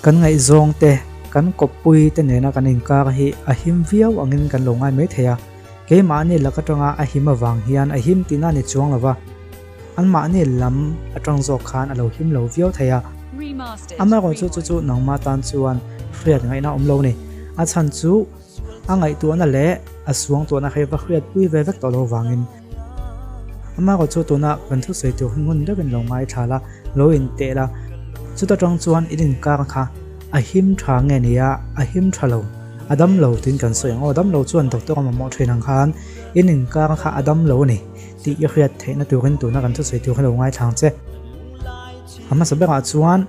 Kan ngaihzawng te, kan kawppui te nena kan inkar hi a him viau angin kan lo ngai mai thei a. Keimahni lak atanga a him avang hian a him tihna ni chuang lova, anmahni lam atang zawk khan a lo him lo viau thei a. Amaherawhchu chu chu nangmah tan chuan hriat ngaihna awm lo ni. A chhan chu a ngaihtuahna leh a suangtuahna kha i va hriatpui ve vek tawh lo vangin. Amaherawhchu tuna kan thusawi tur hi ngun deuhin lo ngaithla la, lo inteh la, chuta tang chuan in inkar kha a him tha nge nia, a him tha lo, a dam lo tiin kan sawi ang aw, dam lo chuan doctor a mamawh thin ang khan in inkar kha a dam lo a ni tih i hriat theihna turin tuna kan thusawi tur hi lo ngaithla ang che. A hmasa berah chuan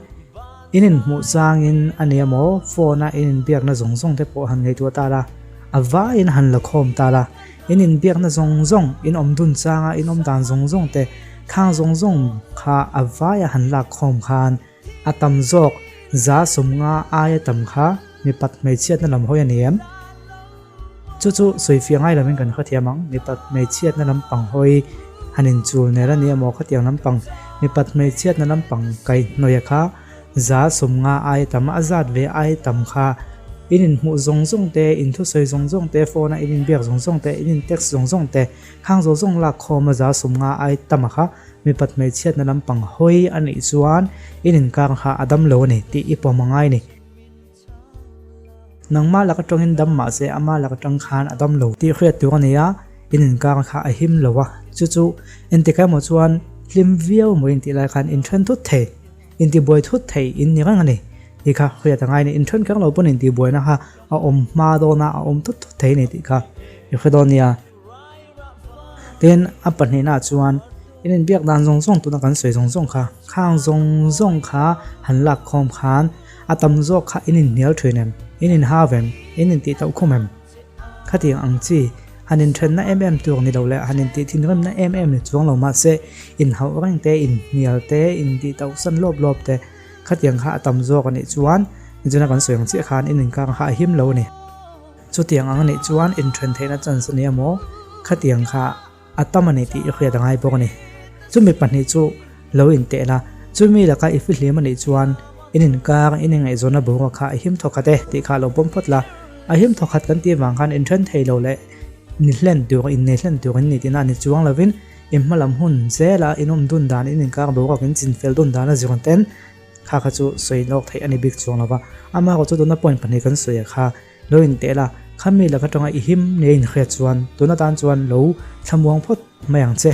in inhmuh changin a nia maw phone a in inbiakna zawng zawng te pawh han ngaihtuah ta la, a vaiin han la khawm ta la. In inbiakna zawng zawng, in awm dun changa in awm dan zawng zawng te, khang zawng zawng kha a vaia han lak khawm khan a tam zawk za 50 aia tam kha mipat hmeichhiatna lam hawi a ni em? Chu chu sawifiah ngai lovin kan hrethiam ang, mipat hmeichhiatna lampang hawi han inchul ner a ni emaw khatiang lampang mipat hmeichhiatna lampang kaihhnawih kha 50 aia tam a zat ve aia tam kha in inhmuh zawng zawng te, in thusawi zawng zawng te, phone a in inbiak zawng zawng te, in in text zawng zawng te, khang zawng zawng lak khawm a 50 aia tam a kha mipat hmeichhiatna lampang hawi a nih chuan in inkar kha a dam lo a ni tih i pawm a ngai a ni. Nangmah lak atangin dam mah se ama lak atang khan a dam lo tih hriat tur a ni a, in inkar kha a him lo a, chu chu entikah emaw chuan hlim viau emaw intih lai khan inthen thut thei. Intibuai thut thei in ni reng a ni tih kha hriat a ngai a ni. Inthen kher lo pawn intibuaina kha a awm hma dawn a, a awm thut thut thei a ni tih kha i hre dawn nia. Tin, a pahnihnaah chuan in inbiak dan zawng zawng tuna kan sawi zawng zawng kha, khang zawng zawng kha han lak khawm khan a tam zawk kha in inhnial thin em, in inhau em, in intih tauh khum em? Khatiang ang chi, han inthenna em em tur ni lo leh han intih thinrimna em em ni chuang lo mahse inhauh reng te, inhnial te, intih tauhsan lawp lawp te khatiang kha a tam zawk a nih chuan nichina kan sawi ang chiah khan in inkar kha a him lo a ni. Chutiang ang a nih chuan inthen theihna chance a ni emaw khatiang kha a tam a ni tih i hriat a ngai bawk a ni. Chumi pahnih chu lo inteh la, chumi laka i fihlim a nih chuan in inkar, in ingaihzawnna boruak kha a him thawkhat e tih kha lo pawm phawt la. A him thawkhat kan tih vang khan inthen thei lo leh ni hlen tur, innei hlen tur in nih tihna a ni chuang lovin in hmalam hun zela in awm dun dan, in inkar boruak in chinfel dun dan a zir ten kha kha chu sawi lawk theih a ni bik chuang lova. Amaherawhchu tuna point pahnih kan sawi ah kha Lo inteh la, khami laka tanga i him nge inhriat chuan tun atan chuan lo thlamuang phawt mai ang che.